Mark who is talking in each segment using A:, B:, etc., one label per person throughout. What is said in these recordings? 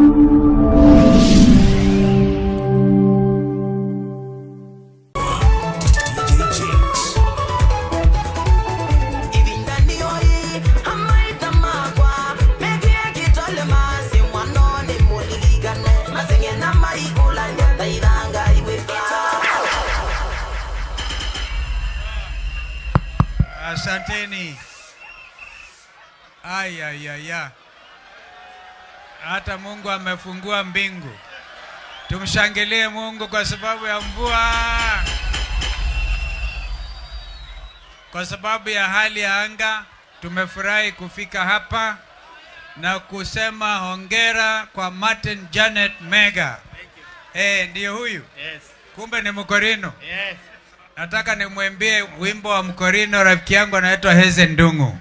A: DJ Jinx.
B: Asanteni. Ayayaya, hata Mungu amefungua mbingu. Tumshangilie Mungu kwa sababu ya mvua, kwa sababu ya hali ya anga. Tumefurahi kufika hapa na kusema hongera kwa Martin Janet Mega. Eh, ndiyo huyu.
C: Yes.
B: Kumbe ni Mkorino.
C: Yes.
B: Nataka nimwambie wimbo wa Mkorino, rafiki yangu anaitwa Heze Ndungu.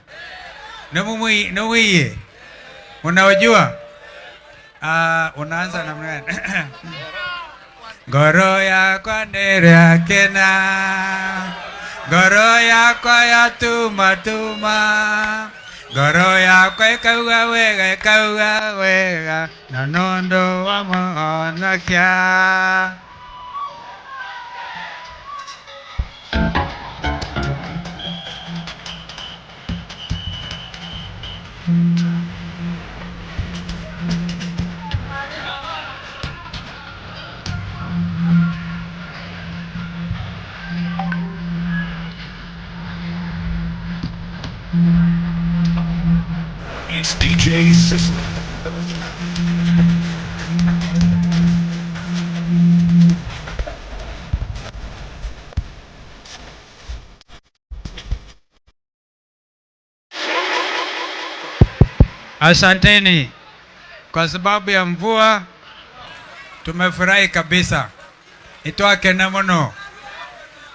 B: Numwiye. Unaojua? Ah, unaanza namna gani? Ngoro yakwa nĩrĩakena, ngoro yakwa yatuma tuma, ngoro yakwa ĩkauga wega ĩkauga wega, na nũndũ wa mũhonokia.
A: It's DJ Sisler.
B: Asanteni kwa sababu ya mvua, tumefurahi kabisa. Itwakena muno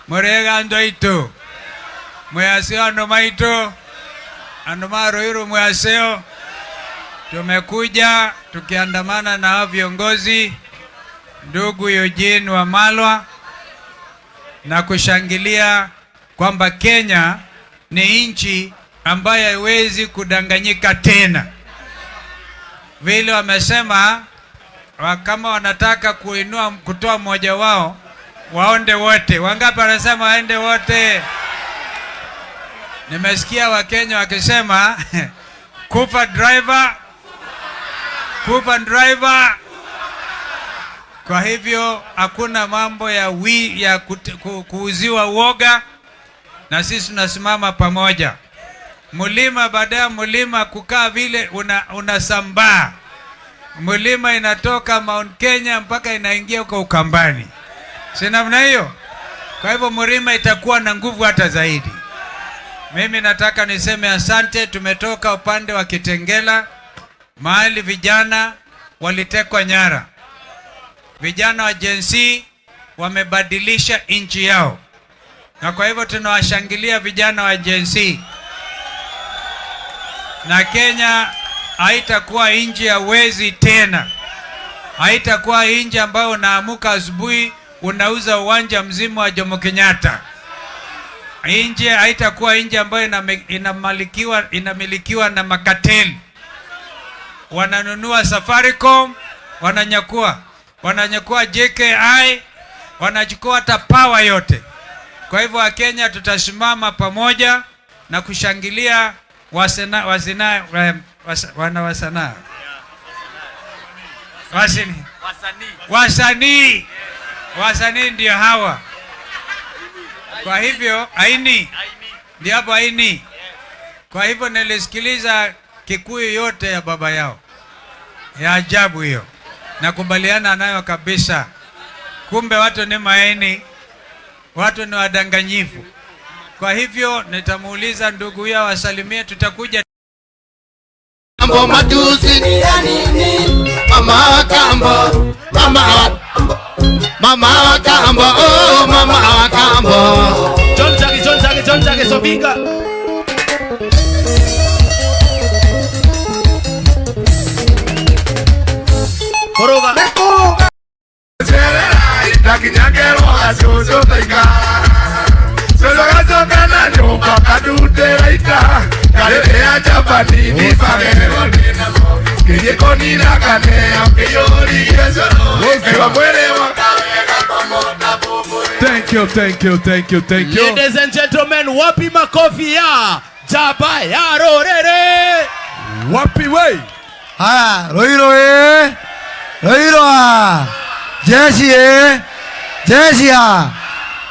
B: murega ndo itu mwasio andu maitu andu ma Ruiru mwasio. Tumekuja tukiandamana na hao viongozi, ndugu Eugene Wamalwa, na kushangilia kwamba Kenya ni nchi ambayo haiwezi kudanganyika tena. Vile wamesema kama wanataka kuinua kutoa mmoja wao waonde wote. Wangapi wanasema waende wote? Nimesikia Wakenya wakisema kupa driver, kupa driver. Kwa hivyo hakuna mambo ya wi, ya kuuziwa uoga, na sisi tunasimama pamoja. Mlima baada ya mlima kukaa vile unasambaa. Mlima inatoka Mount Kenya mpaka inaingia huko Ukambani, si namna hiyo? Kwa hivyo mlima itakuwa na nguvu hata zaidi. Mimi nataka niseme asante. Tumetoka upande wa Kitengela, mahali vijana walitekwa nyara. Vijana wa Gen Z wamebadilisha nchi yao, na kwa hivyo tunawashangilia vijana wa Gen Z. Na Kenya haitakuwa nchi ya wezi tena, haitakuwa nchi ambayo unaamuka asubuhi unauza uwanja mzima wa Jomo Kenyatta. Nchi haitakuwa nchi ambayo inamilikiwa na makateli. Wananunua Safaricom, wananyakua JKI, wanachukua hata power yote. Kwa hivyo Wakenya tutasimama pamoja na kushangilia wana wasana. Wasini. Wasanii. Wasanii ndio hawa. Kwa hivyo aini ndio hapo aini. Kwa hivyo nilisikiliza Kikuyu yote ya baba yao. Ya ajabu hiyo. Nakubaliana nayo kabisa. Kumbe watu ni maini, watu ni wadanganyifu. Kwa hivyo nitamuuliza ndugu huyo awasalimie, tutakuja.
D: Kambo matusi ni ya nini? Mama kambo, mama, mama kambo, oh mama kambo.
C: John Jackie, John Jackie, John Jackie, Sofika. Koroga.
E: Ngĩthiĩ kũnina kaneo ngĩiyũririe cũrũ ngaigua mwĩrĩ wakwa.
F: Thank you, thank you, thank you, thank you.
C: Ladies and gentlemen, wapi makofi ya Njamba ya Rũrĩrĩ?
F: Wapi we?
G: Haya, Ruiru ĩ, Ruiru a, jeshi ĩ, jeshi a,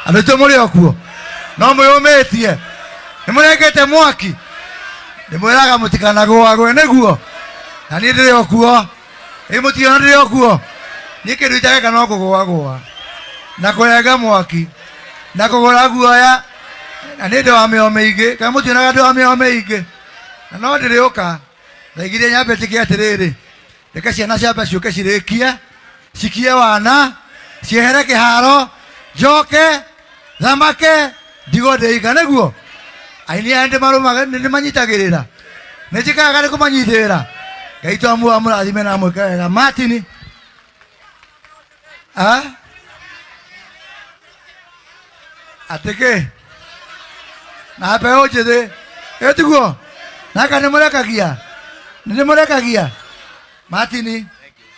G: andũ aitũ mũrĩ o kuo, no mwĩyũmĩtie, nĩ mũrengete mwaki, ndĩmwĩraga mũtikanagũagwe nĩguo, na niĩ ndĩrĩ o kuo, ĩ mũtiona ndĩrĩ o kuo, niĩ kĩndũ itageka no kũgũagũa, na kũrenga mwaki, na kũgũra guoya, na nĩ ndĩ wa mĩo mĩingĩ, kana mũtionaga ndĩ wa mĩo mĩingĩ, na no ndĩrĩũka. Ndaigire nyambe njĩke atĩrĩrĩ, reke ciana ciambe ciũke cirĩkie, cikie wana, ciehere kĩharo, njoke, thamake, ndigwo ndĩika nĩguo. Aini aya nĩndĩmarũmaga, nĩndĩmanyitagĩrĩra. Nĩnjĩkaga nĩ kũmanyitĩrĩra. Ngai twamuoya amũrathime na amwĩke wega. Martin. Ah? Atĩ kĩ? Na mbeũ njĩthĩ. Ĩ tiguo? Naka nĩmũrekagia? Nĩmũrekagia? Martin,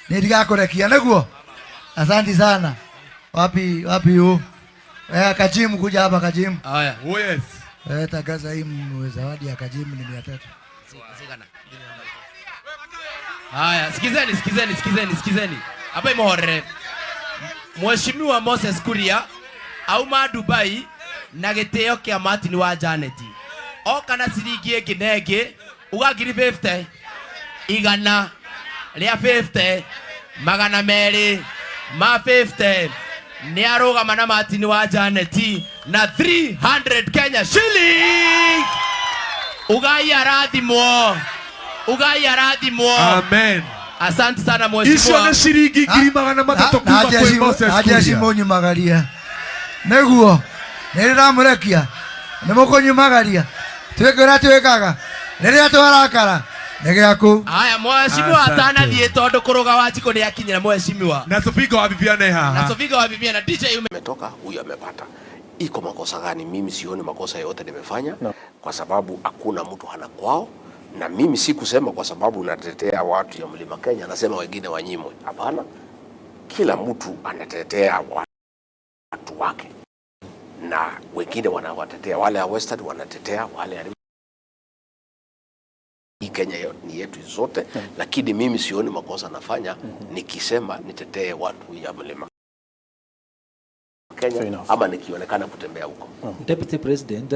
G: nĩ ndigakũrekia nĩguo. Asante sana. Wapi wapi hu? Eh, Kajimu kuja hapa Kajimu.
C: Haya.
F: Oh yes.
G: Eh, tangaza hii zawadi ya Kajimu ni 300.
C: Haya, sikizeni, sikizeni, sikizeni, sikizeni. Hapa imorere. Mheshimiwa Moses Kuria auma Dubai na gĩtĩo kĩa Martin wa Janet. Oka na ciringi ĩngĩ na ĩngĩ, uga ngiri 50, igana rĩa 50, magana merĩ ma 50. Nĩ arũgama na Martin wa Janet na 300 Kenya shilling. Ugai arathimwo. Ugai arathimwo.
F: Amen.
C: Asante sana
F: Icio
C: mheshimiwa.
F: nĩ ciringi 300,000 kuma kwĩ Moses
G: Na jeshi
F: Kuria.
G: mũnyumagaria. Nĩguo. Nĩ ndĩramũrekia. Nĩ mũkũnyumagaria. Twĩke ũrĩa twĩkaga. Rĩrĩa twarakara. Nĩ gĩaku.
C: Haya, mheshimiwa
F: Asante.
C: atanathiĩ tondũ kũrũga wa Njikũ nĩ akinyĩra mheshimiwa.
F: Na Sofiga wa Viviane
C: Na
F: haha.
C: Sofiga wa Viviane na DJ ume
H: Ametoka huyu amepata. Iko makosa gani? Mimi sioni makosa yote nimefanya, kwa sababu hakuna mtu hana kwao, na mimi si kusema kwa sababu natetea watu ya Mlima Kenya nasema wengine wanyimwe. Hapana, kila mtu anatetea watu wake, na wengine wanawatetea wale ya Western, wanatetea wale ya hii Kenya ni yetu zote, lakini mimi sioni makosa nafanya nikisema nitetee watu ya Mlima Kenya ama nikionekana kutembea huko.
I: Deputy President,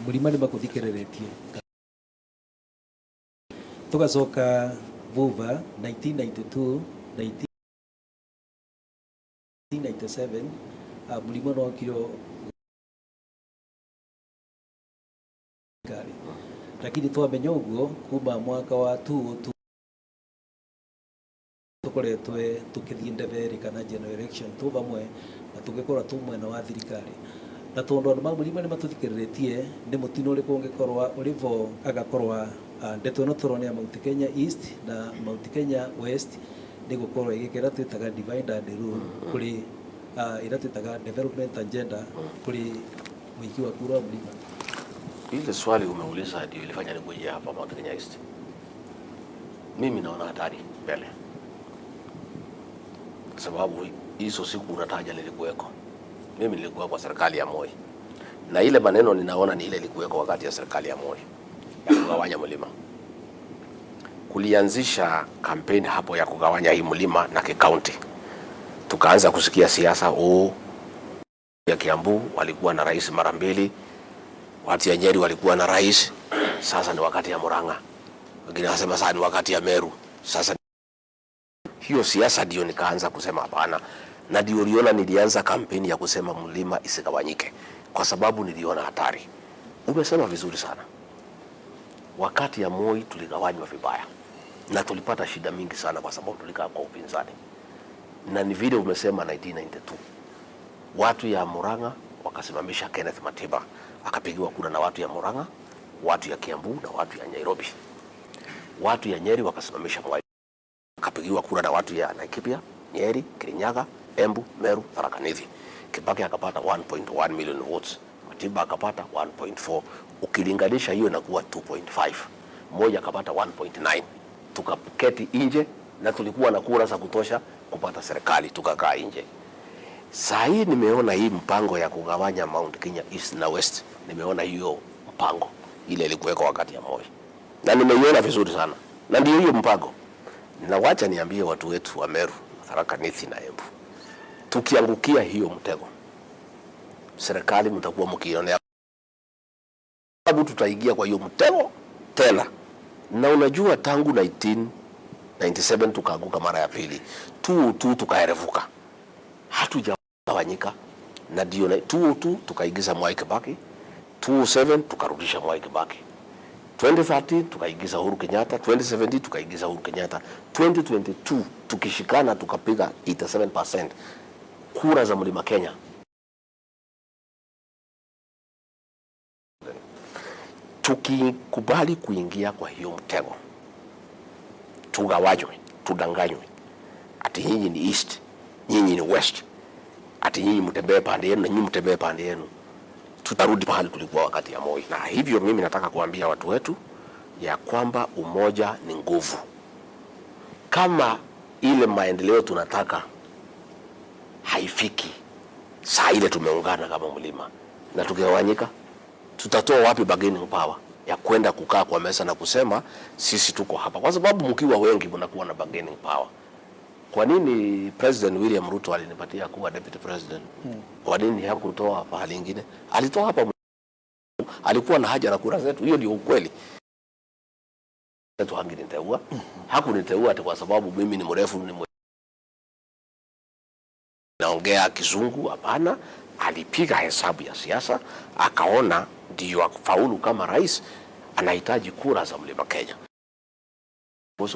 I: Mlima nĩ makũthikĩrĩrĩtie tugacoka vuva 1992 1997, Mlima no okire thirikari, lakini twamenya ũguo kuma mwaka wa 2002 tukoretwe tukithii ndebe kana general election tu vamwe na tugikorwo tu mwena wa thirikari, na tondu andu ma Mlima ni matuthikiritie ni mutino uriku ungikorwa uri vo agakorwa ndeto ino turona ya Mount Kenya East na Mount Kenya West ni gukorwo igikira twitaga divide and rule kuri ira twitaga development agenda kuri mwiki wa kura wa Mlima.
H: Ile swali umeuliza ndio ilifanya nikuje hapa Mount Kenya East. Mimi naona hatari mbele, sababu hizo siku unataja nilikuweko. Mimi nilikuwa kwa serikali ya Moi, na ile maneno ninaona ni ile ilikuweko wakati ya serikali ya Moi ya kugawanya mlima. Kulianzisha kampeni hapo ya kugawanya hii mlima na kikaunti, tukaanza kusikia siasa ya Kiambu walikuwa na rais mara mbili, watu ya Nyeri walikuwa na rais, sasa ni wakati ya Murang'a, wengine wanasema sasa ni wakati ya Meru. Sasa hiyo siasa ndio nikaanza kusema hapana, na ndio uliona nilianza kampeni ya kusema mlima isigawanyike, kwa sababu niliona hatari. Umesema vizuri sana, wakati ya Moi tuligawanywa vibaya na tulipata shida mingi sana, kwa sababu tulikaa kwa upinzani, na ni vile umesema 1992 watu ya Murang'a wakasimamisha Kenneth Matiba, akapigiwa kura na watu ya Murang'a, watu ya Kiambu na watu ya Nairobi. Watu ya Nyeri wakasimamisha Mwai, akapigiwa kura na watu ya Laikipia, Nyeri, Kirinyaga, Embu, Meru, Tharaka Nithi. Kibaki akapata 1.1 million votes, Matiba akapata 1.4. Ukilinganisha hiyo inakuwa 2.5, mmoja akapata 1.9. Tukaketi nje na tulikuwa na kura za kutosha kupata serikali, tukakaa nje. Saa hii nimeona hii mpango ya kugawanya Mount Kenya East na West, nimeona hiyo mpango ile ilikuwekwa wakati ya Moi na nimeiona vizuri sana, na ndio hiyo mpango. Na wacha niambie watu wetu wa Meru, Tharaka Nithi na Embu, tukiangukia hiyo mtego, serikali mtakuwa mkionea, sababu tutaingia kwa hiyo mtego tena. Na unajua tangu 1997 tukaanguka mara ya pili tu tu tukaerevuka, hatujagawanyika, na ndio 2002 tukaingiza Mwai Kibaki, 2007 tukarudisha Mwai Kibaki, 2013 tukaingiza Uhuru Kenyatta, 2017 tukaingiza Uhuru Kenyatta, 2022 tukishikana tukapiga 87% kura za Mlima Kenya. Tukikubali kuingia kwa hiyo mtego, tugawanywe, tudanganywe ati nyinyi ni East, nyinyi ni West, ati nyinyi mtembee pande yenu na nyinyi mtembee pande yenu, tutarudi pahali tulikuwa wakati ya Moi. Na hivyo mimi nataka kuambia watu wetu ya kwamba umoja ni nguvu. Kama ile maendeleo tunataka haifiki saa ile tumeungana kama mlima na tukigawanyika, tutatoa wapi bargaining power ya kwenda kukaa kwa meza na kusema sisi tuko hapa? Kwa sababu mkiwa wengi mnakuwa na bargaining power. Kwa nini President William Ruto alinipatia kuwa deputy president? Kwa nini hakutoa pahali ingine? Alitoa hapa, alikuwa na haja na kura zetu. Hiyo ndio ukweli. Hangeniteua, hakuniteua ati kwa sababu mimi ni mrefu, ni naongea Kizungu. Hapana, alipiga hesabu ya siasa akaona ndio afaulu kama rais anahitaji kura za Mlima Kenya.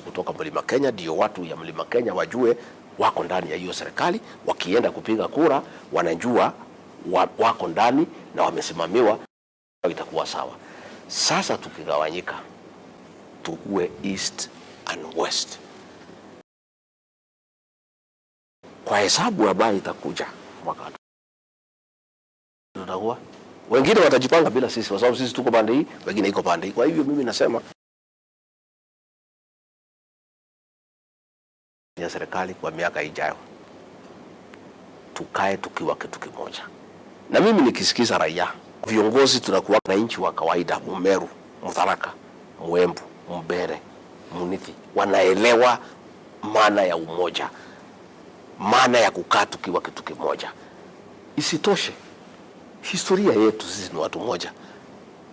H: Kutoka Mlima Kenya ndio watu ya Mlima Kenya wajue wako ndani ya hiyo serikali, wakienda kupiga kura wanajua wako ndani na wamesimamiwa, itakuwa sawa. Sasa tukigawanyika tukue East and West, kwa hesabu ambayo itakuja mwaka tutakuwa wengine watajipanga bila sisi, kwa sababu sisi tuko pande hii, wengine iko pande hii. Kwa hivyo mimi nasema ya serikali kwa miaka ijayo tukae tukiwa kitu kimoja. Na mimi nikisikiza raia, viongozi, tunakuwa na nchi wa kawaida, Mumeru, Mutharaka, Mwembu, Mbere, Munithi, wanaelewa maana ya umoja, maana ya kukaa tukiwa kitu kimoja. Isitoshe, historia yetu sisi ni watu moja.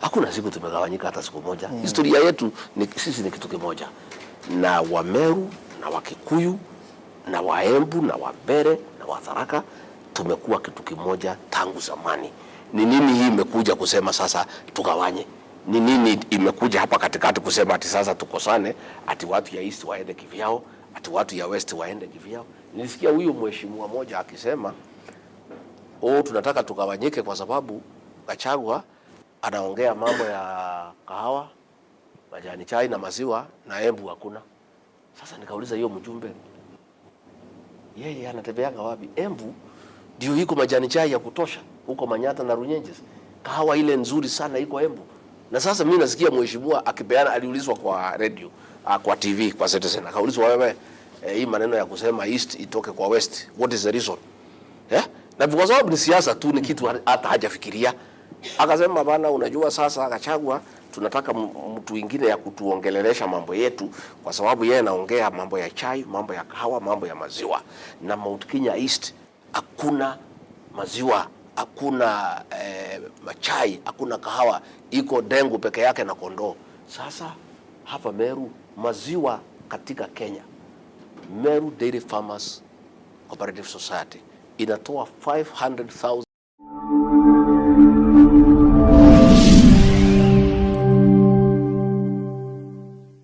H: Hakuna siku tumegawanyika hata siku moja. Historia yetu ni sisi ni kitu kimoja, na Wameru na Wakikuyu na Waembu na Wabere na Watharaka tumekuwa kitu kimoja tangu zamani. Ni nini hii imekuja kusema sasa tugawanye? Ni nini imekuja hapa katikati kusema ati sasa tukosane, ati watu ya East waende kivyao, ati watu ya West waende kivyao? Nilisikia huyu mheshimiwa moja akisema, oh, tunataka tugawanyike kwa sababu Gachagua anaongea mambo ya kahawa, majani chai na maziwa na Embu hakuna. Sasa nikauliza hiyo mjumbe, yeye anatembeanga wapi? Embu ndio iko majani chai ya kutosha huko Manyata na Runyenjes, kahawa ile nzuri sana iko Embu. Na sasa mimi nasikia mheshimiwa akipeana, aliulizwa kwa radio, kwa TV, kwa Citizen, akaulizwa wewe, hii maneno ya kusema East itoke kwa West, what is the reason? Eh? Na kwa sababu ni siasa tu, ni kitu hata hajafikiria. Akasema bana, unajua sasa Gachagua tunataka mtu mwingine ya kutuongelelesha mambo yetu, kwa sababu yeye anaongea mambo ya chai, mambo ya kahawa, mambo ya maziwa. Na Mount Kenya East hakuna maziwa, hakuna chai, hakuna kahawa, iko dengu peke yake na kondoo. Sasa hapa Meru maziwa katika Kenya, Meru Dairy Farmers Cooperative Society inatoa 500,000